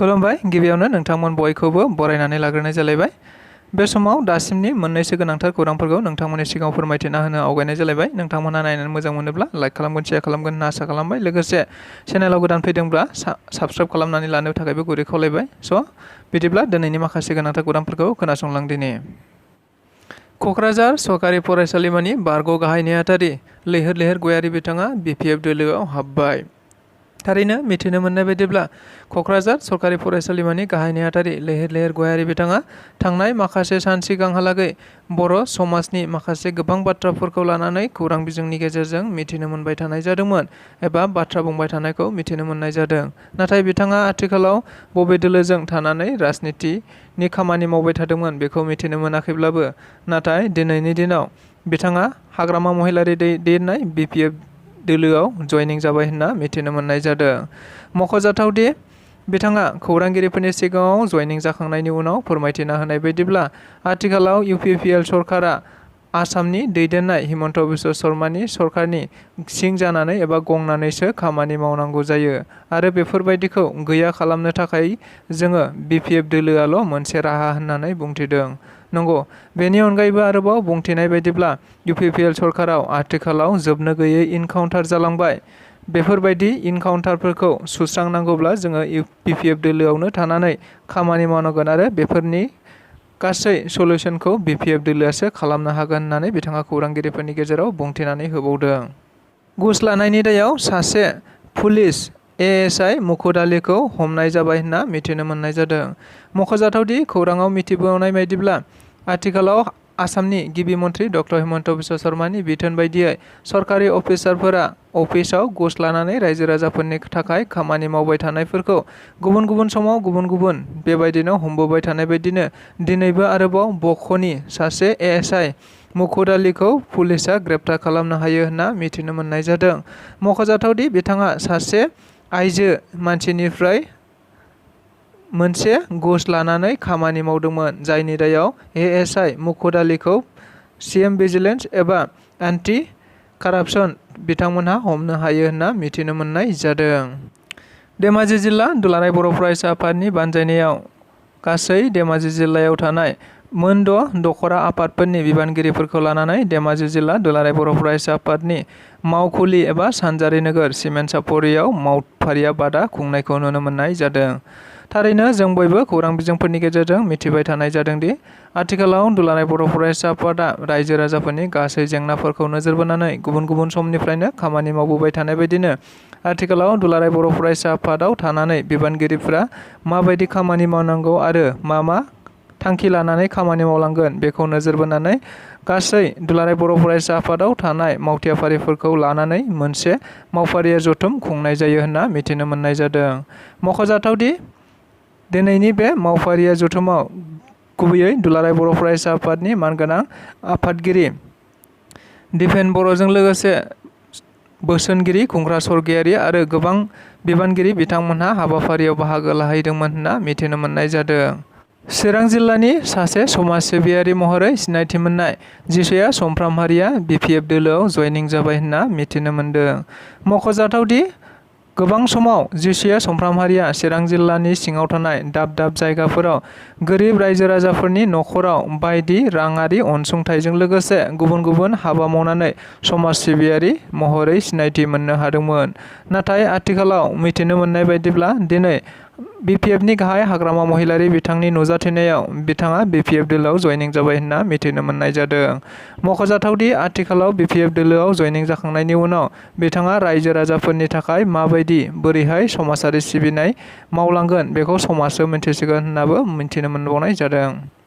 खुलुमबाय गिबियावनो नोंथांमोन बयखौबो बरायनानै लाग्रोनाय जालायबाय। बे समाव दासिमनि मोननैसो गोनांथार खौरांफोरखौ नोंथांमोननि सिगाङाव फोरमायथिना होनो आवगायनाय जालायबाय। नोंथांमोनहा नायनानै मोजां मोनोब्ला लाइक खालामगोन, शेयार खालामगोन होनना आसा खालामबाय। लोगोसे चेनेलाव गोदान फैदोंब्ला साबस्क्राइब खालामनानै लानो थाखायबो गुरै खावलायबाय। बिदिब्ला दिनैनि माखासे गोनांथार खौरांफोरखौ खोनासंलांदिनि। क'क्राझार सरकारि फरायसालिमानि बारग' गाहाय नेहाथारि लैहोर लैहोर गयारी बिथाङा BPF दोलोआव हाबबाय। थारैनो मिथिनो मोननाय बायदिब्ला क'क्राझार सरकारि फरायसालिमानि गाहाय नेहाथारि लैहोर लैहोर गयारी बिथाङा थांनाय माखासे सान सिगांहालागै बर' समाजनि माखासे गोबां बाथ्राफोरखौ लानानै खौरां बिजोंनि गेजेरजों मिथिनो मोनबाय थानाय जादोंमोन एबा बाथ्रा बुंबाय थानायखौ मिथिनो मोननाय जादों। नाथाय बिथाङा आथिखालाव बबे दोलोजों थानानै राजनितिनि खामानि मावबाय थादोंमोन बेखौ मिथिनो मोनाखैब्लाबो नाथाय दिनैनि दिनाव बिथाङा हाग्रामा महिलारि दैदेननाय BPF दोलोआव जयनिं जाबाय होनना मिथिनो मोननाय जादों। मख'जाथावदि बिथाङा खौरांगिरिफोरनि सिगाङाव जयनिं जाखांनायनि उनाव फोरमायथिना होनाय बायदिब्ला आथिखालाव UPPL सरकारा आसामनि दैदेननाय हिमन्त बिश्व शर्मानि सरकारनि सिं जानानै एबा गंनानैसो खामानि मावनांगौ जायो आरो बेफोरबायदिखौ गैया खालामनो थाखाय जोङो BPF दोलोआल' मोनसे राहा होननानै बुंथिदों। नंगौ, बेनि अनगायैबो आरोबाव बुंथिनाय बायदिब्ला UPPL सरकाराव आथिखालाव जोबनो गैयै इनकाउन्टार जालांबाय। बेफोरबायदि इनकाउन्टारफोरखौ सुस्रांनांगौब्ला जोङो BPF दोलोआवनो थानानै खामानि मावनांगोन आरो बेफोरनि गासै सल्युसनखौ BPF दोलोआसो खालामनो हागोन होननानै बिथाङा खौरांगिरिफोरनि गेजेराव बुंथिनानै होबावदों। घुस लानायनि दायाव सासे पुलिस ASI मुकुट आलीखौ हमनाय जाबाय होनना मिथिनो मोननाय जादों। मख'जाथावदि खौराङाव मिथिबावनाय बायदिब्ला आथिखालाव आसामनि गिबि मन्थ्रि डक्टर हिमन्त बिश्व शर्मानि बिथोन बायदियै सरकारि अफिसारफोरा अफिसाव घुस लानानै रायजो राजाफोरनि थाखाय खामानि मावबाय थानायफोरखौ गुबुन गुबुन समाव गुबुन गुबुन बेबायदिनो हमबोबाय थानाय बायदिनो दिनैबो आरोबाव बख'नि सासे ASI मुकुट आलीखौ पुलिसआ ग्रेप्तार खालामनो हायो होनना मिथिनो मोननाय जादों। मख'जाथावदि बिथाङा सासे आइजो मानसिनिफ्राय मोनसे घुस लानानै खामानि मावदोंमोन, जायनि दायाव ASI मुकुट आलीखौ CM भिजिलेन्स एबा एन्टि कारापसन बिथांमोनहा हमनो हायो होनना मिथिनो मोननाय जादों। धेमाजि जिल्ला दुलाराय बर' फरायसा आफादनि बानजायनायाव गासै धेमाजि जिल्लायाव थानाय मोन' दखरा आफादफोरनि बिबानगिरिफोरखौ लानानै धेमाजि जिल्ला दुलाराय बर' फरायसा आफादनि मावखुलि एबा सानजारि नोगोर सिमेन्ट सापरियाव मावफारिया बादा खुंनायखौ नुनो मोननाय जादों। थारैनो जों बयबो खौरां बिजोंफोरनि गेजेरजों मिथिबाय थानाय जादोंदि आथिखालाव दुलाराय बर' फरायसा आफादा रायजो राजाफोरनि गासै जेंनाफोरखौ नोजोर बोनानै गुबुन गुबुन समनिफ्रायनो खामानि मावबोबाय थानाय बायदिनो आथिखालाव दुलाराय बर' फरायसा आफादाव थानानै बिबानगिरिफोरा माबायदि खामानि मावनांगौ आरो मा थांखि लानानै खामानि मावलांगोन बेखौ नोजोर बोनानै गासै दुलाराय बर' फरायसा आफादाव थानाय मावथिआफारिफोरखौ लानानै मोनसे मावफारिया जथुम खुंनाय जायो होनना मिथिनो मोननाय जादों। मख'जाथावदि दिनैनि बे मावफारिया जथुमाव गुबैयै दुलाराय बर' फरायसा आफादनि मानगोनां आफादगिरि दिपेन बर'जों लोगोसे बोसोनगिरि खुंग्रा सरगियारि आरो गोबां बिबानगिरि बिथांमोनहा हाबाफारियाव बाहागो लाहैदोंमोन होनना मिथिनो मोननाय जादों। चिरां जिल्लानि सासे समाज सिबियारि महरै सिनायथि मोननाय जिसुया समफ्रामहारिया BPF दोलोआव जयनिं जाबाय होनना मिथिनो मोनदों। मख'जाथावदि गोबां समाव जिसुया समफ्रामहारिया चिरां जिल्लानि सिङाव थानाय दाब दाब जायगाफोराव गोरिब रायजो राजाफोरनि न'खराव बायदि राङारि अनसुंथाइजों लोगोसे गुबुन गुबुन हाबा मावनानै समाज सिबियारि महरै सिनायथि मोननो हादोंमोन। नाथाय आथिखालाव मिथिनो मोननाय बायदिब्ला दिनै BPFनि गाहाय हाग्रामा महिलारि बिथांनि नुजाथिनायाव बिथाङा BPF दोलोआव जयनिं जाबाय होनना मिथिनो मोननाय जादों। मख'जाथावदि आथिखालाव BPF दोलोआव जयनिं जाखांनायनि उनाव बिथाङा रायजो राजाफोरनि थाखाय बोरैहाय समाजारि सिबिनाय मावलांगोन बेखौ समाजसो मिन्थिसिगोन होननाबो मिथिनो मोनबावनाय जादों।